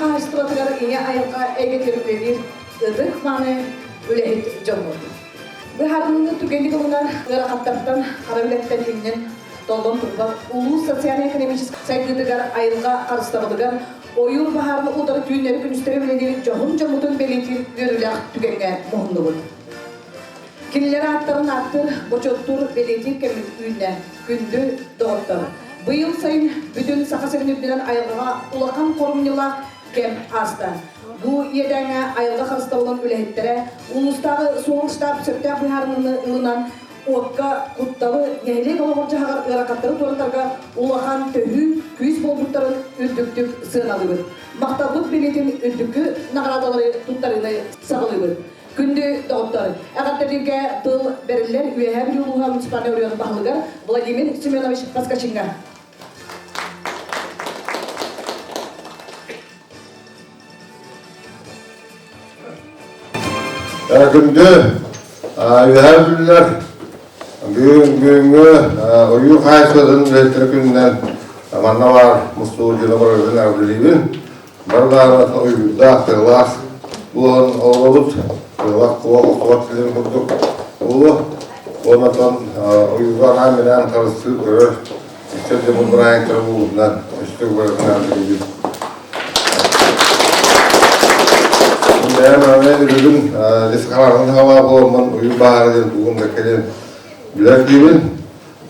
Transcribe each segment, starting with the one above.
хаһаайыстыбатыгар ийэ айылҕа эйгэтигэр үлэлиир ытык-мааны үлэһит дьоммут. Быһаарыныыны түгэнник ылынар ыарахаттартан хара үлэттэн иҥнэн толлон турбат улуус социальнай-экономическай сайдыытыгар айылҕа харыстабылыгар ойуур баһаарын утары түүннэри-күнүстэри үлэлиир дьоһун дьоммутун бэлиэтиир үөрүүлээх түгэҥҥэ муһуннубут. Кинилэр ааттарын ааттыыр, бочуоттуур, бэлиэтиир кэммит үүннэ. Күндү доҕоттор! Быйыл сайын бүтүн Саха сирин үрдүнэн айылҕаҕа улахан хорумньулаах кэм ааста. Бу иэдээҥҥэ айылҕа харыстабылын үлэһиттэрэ улуустааҕы суһал штаб сөптөөх быһаарыныыны ылынан уокка кутталы нэһилиэк олоҕор-дьаһаҕар ыарахаттары туоратарга улахан төһүү күүс буолбуттарын үрдүктүк сыаналыыбыт. Махталбыт билиэтин үрдүкү наҕараадалары туттарыыны саҕалыыбыт. Күндү доҕоттор, эҕэрдэлииргэ тыл бэриллэр Үөһээ Бүлүү улууһа муниципальнай оройуон баһылыгар Владимир Семенович Поскачиҥҥа. Күндү Үөһээ Бүлүүлэр бүгүҥҥү ойуур хаһаайыстыбатын үлэһиттэрэ күнүнэн манна баар мустуу дьоно барыларын эҕэрдэлиибин. Барыларын ойуурдаах, тыалаах буолан олоробут. Тыалаах куо охтубат сирин курдук буолуо. Онон ойуурга анаан-минээн харыстыыр көрөр истэр дьоммут бырааһынньыктара буолбутунан өстөөх барытын эҕэрдэлиибин. Бэйэм аны үрүгүн лесхарааҕын хаалаа буоламмын ойуур баһаара диэн тугун да кэлин билэр киһибин.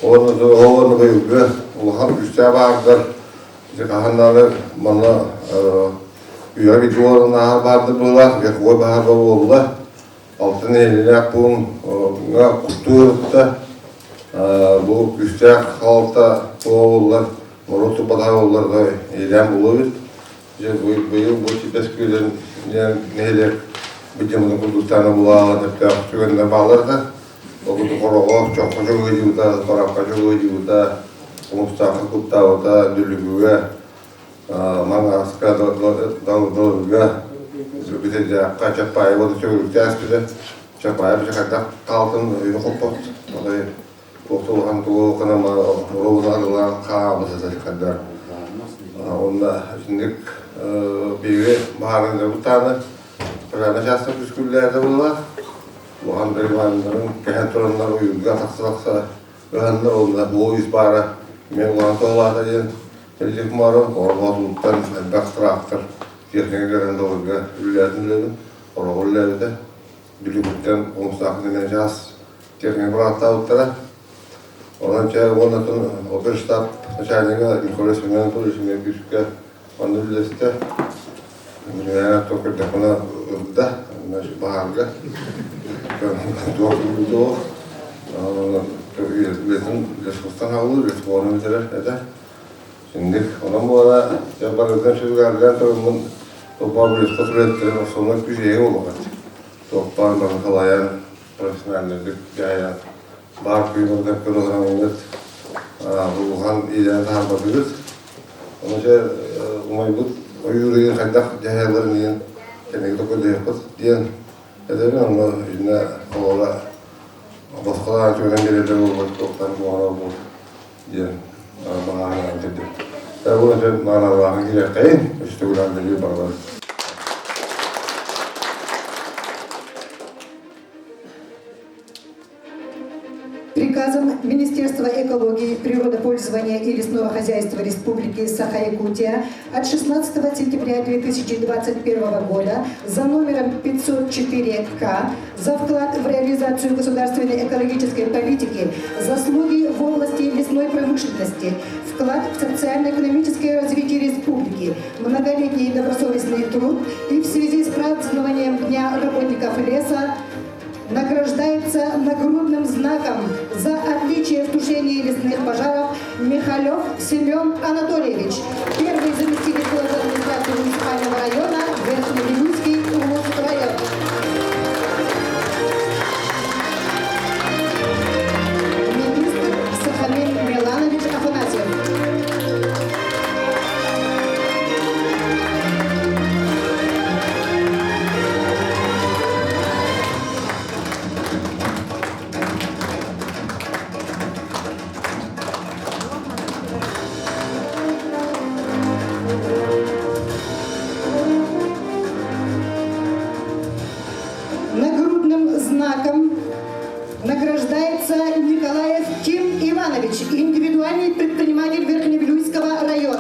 Уонна уонна быйылгы улахан күүстээх баһаардар Ити хаһан даҕаны манна үйэҕэ бииргэ олорон ааһар баһаардар быһыылаах, верховой баһаар буолла. Алта нэһилиэнньэлээх пууҥҥа куттуу ырытта. Бу күүстээх халта буоллар, норуот турбатаҕа буоллар да иэдээн буолуо эбит. Дьэ быйыл бу Сибэс күөлүн нэһилиэк быдьымытын курдуктаана булаалан сөптөөх түгэннэр бааллар да. Ол курдук хороҕо, чоххо дьылыдьыбыта, торапка дьылыдьыбыта, хомустаахха куттаабыта, дүлүгүгэ, маҥааска, далыга, бүтэйдээххэ, Чаппаайы уота төгүрүктээх испитэ. Чаппаайы бу хайдах хаалтын өйүн хоппот. Отой туох улахан тугу гынан уруубун арылаан хаабыта хайдар. Онно итинник биһиги баһаарыннарбыт бутааны Программа часто күскүллээтэ буолла. Улахан дайбааннарын кэһэн тураннар уйулга тахса-тахса ыһаннар уонна буол баара мен улахан туһалаата диэн Сергей Кумаров Ороһоотууттан элбэх трактор техника кэлэн далырга үлэлээтин үлэбин Ороҕо үлэлээбитэ. Бүлүүттэн Хомустаахха кэлэн чаас техника бырааттаабыттара. Онон чэ уонна оперштаб начальнига Николай Семенович күүскэ Онно үллэстэ. Мин көрдөхпүнэ ырда, баһаарга. Туох туох үлэтин лесхозтан хааллыр, лесхозун бүтэрэр этэ. Шиндик онон буола барыган сүрүгэргэ туруммун топпаа лесхоз үлэттэрин основной күүс буолуохат. Топпаан бары халайан профессиональныйдык дьайан баар күйбардар көрөҕүнэҥҥит улахан идэни таһаарбатыгыт. Ону дьэ умайбыт ойуур ыйын хайдах дьаһайалларын иһин кэнники токурдуйахпыт диэн этэбин онно иннэ холобура босхолоон түгэн биэрэллэр буолбут туохтан куһаҕана буолбут диэн баҕаһынан кэлдим. Бу дьэ мааналааҕын кириэххэйин үстүгүлээн бэлиэ барылар. Приказом Министерства экологии, природопользования и лесного хозяйства Республики Саха-Якутия от 16 сентября 2021 года за номером 504К за вклад в реализацию государственной экологической политики, заслуги в области лесной промышленности, вклад в социально-экономическое развитие республики, многолетний добросовестный труд и в связи с празднованием Дня работников леса награждается нагрудным знаком за отличие в тушении лесных пожаров Михалев Семен Анатольевич, первый заместитель главы администрации муниципального района Верхневилюйский Улус район. Министр Сахамин Миланович Афанасьев. Иванович, индивидуальный предприниматель Верхневилюйского района.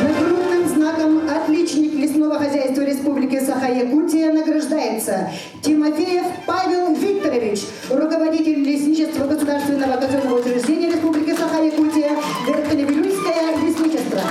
Нагрудным знаком «Отличник лесного хозяйства Республики Саха-Якутия» награждается Тимофеев Павел Викторович, руководитель лесничества Государственного казенного учреждения Республики Саха-Якутия, Верхневилюйское лесничество.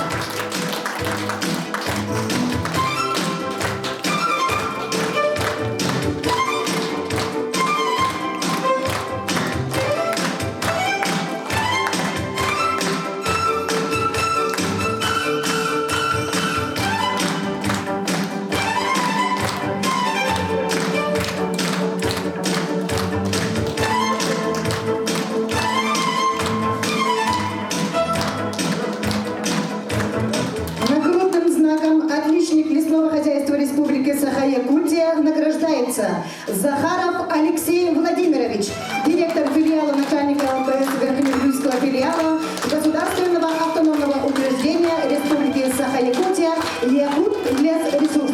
Нагрудным знаком «Отличник лесного хозяйства Республики Саха-Якутия» награждается Захаров Алексей Владимирович, директор филиала начальника ЛПС Верхневилюйского филиала Государственного автономного учреждения Республики Саха-Якутия Якут Лесресурс.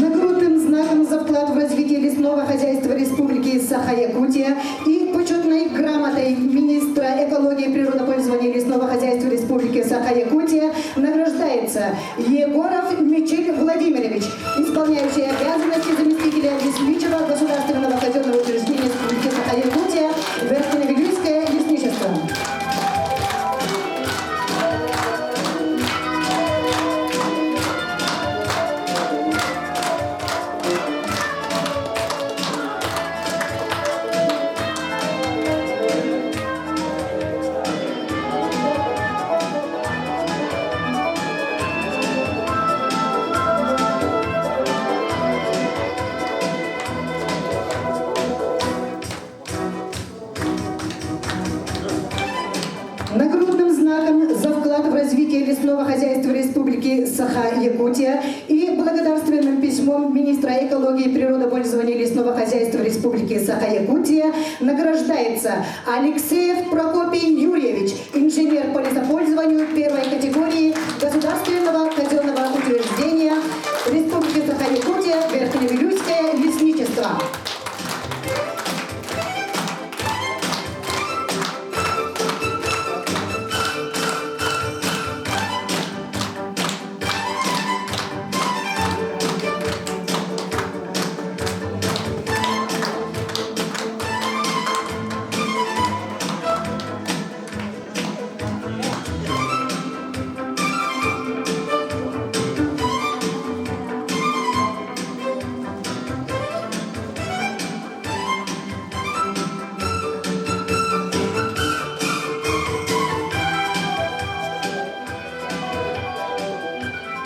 Нагрудным знаком за вклад в развитие лесного хозяйства Республики Саха-Якутия и почетной грамотой министра экологии, природопользования и лесного хозяйства Республики Саха-Якутия награждается Егоров Мичель Владимирович, исполняющий обязанности заместителя лесничего Государственного казенного учреждения Республики Саха-Якутия Верхневилюйское лесничество. Нагрудным знаком за вклад в развитие лесного хозяйства Республики Саха-Якутия и благодарственным письмом министра экологии, природопользования и лесного хозяйства Республики Саха-Якутия награждается Алексеев Прокопий Юрьевич, инженер по лесопользованию первой категории Государственного казенного учреждения Республики Саха-Якутия Верхневилюйское лесничество.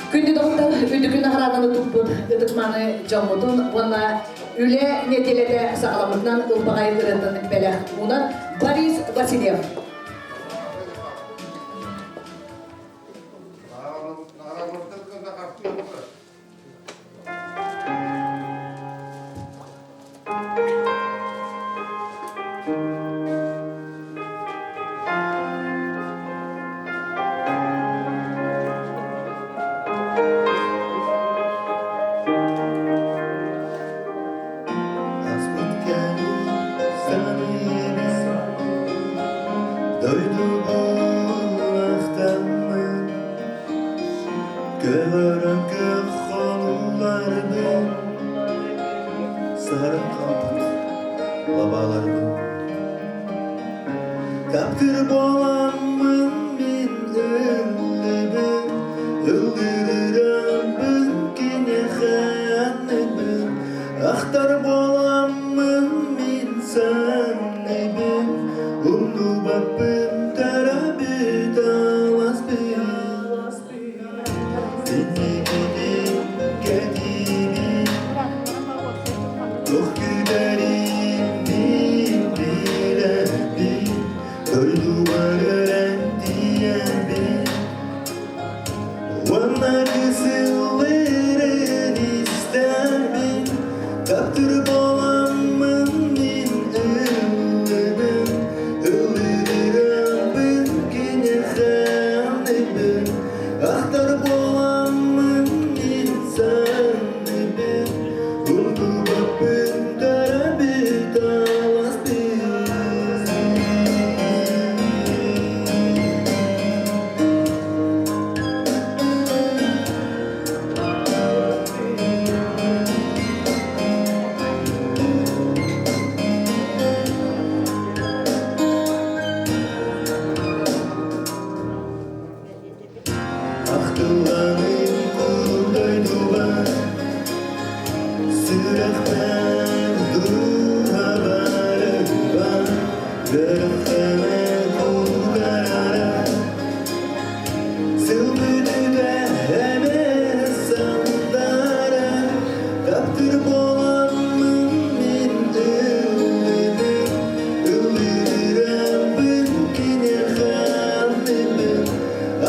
Күндү доҕоттор, үрдүкү наҕарааданы туппут ытык-мааны дьоммутун уонна үлэ нэдиэлэтэ саҕаламмытынан ылбаҕай ырыатын бэлэх уунар Борис Васильев. Ааспыт кэми Лабааларбын Таптыыр буоламмын мин ыллыыбын, Ыллыырыраммын киниэхэ аныыбын, Ахтар буоламмын мин саныыбын, Умнубаппын төрөөбүт алааспын. Инникитин кэтиибин, Туох күүтэрин мин билэбин, Дойдубар өрөн тиийэбин. Уонна кысыллырын истэбин, Таптыр буоламмын мин ыллыыбын, Ыллыырабын киниэхэ аныыбын, Ахтар буоламмын мин саныыбын, Унтубаппын төрөбүт аласпын. Ахтылланым курдайдуба Сүрэхпэр дууһабарыба Бөрөхтөнө кулгарара Сыл бүтүтэ эмэ сандара Таптыр буоламмын мин ыллыыбын Ыллыырабын киниэхэ аныыбын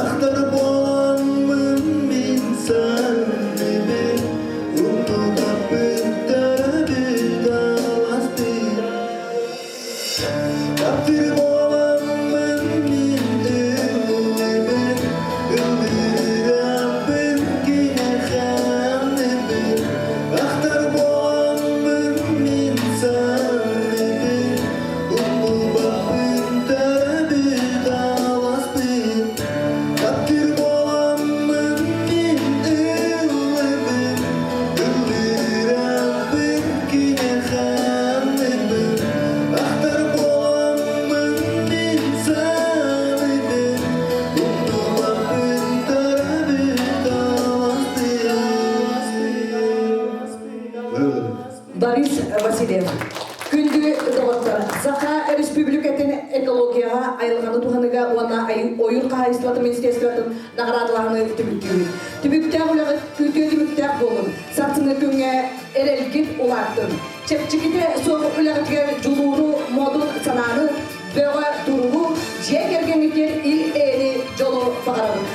Ахтар буоламмын мин санныыбын Умнубаппын төрөөбүт алааспын Таптыыр буоламмын мин ыллыыбын Ыллыырабын киниэхэ аныыбын Ахтар буоламмын мин санныыбын Умнубаппын төрөөбүт алааспын Таптыыр буоламмын мин ыллыыбын Ыллыырабын киниэхэ аныыбын Ахтар буоламмын мин саныыбын Умнубаппын төрөөбүт алааспын Борис Васильев. Күндү доҕоттор, Саха Республикатын экологияҕа айылҕаны туһаныыга уонна ойуур хаһаайыстыбатын министерствотын наҕараадалааһыны түмүктүүбүт. Түбүктээх үлэҕит үтүө түмүктээх буоллун. Сарсыҥҥы күҥҥэ эрэлгит улааттын. Чэпчэкитэ суох үлэҕитигэр дьулууру, модун санааны, бөҕө туругу, дьиэ кэргэҥҥитигэр ил-эйэни, дьолу баҕарабыт.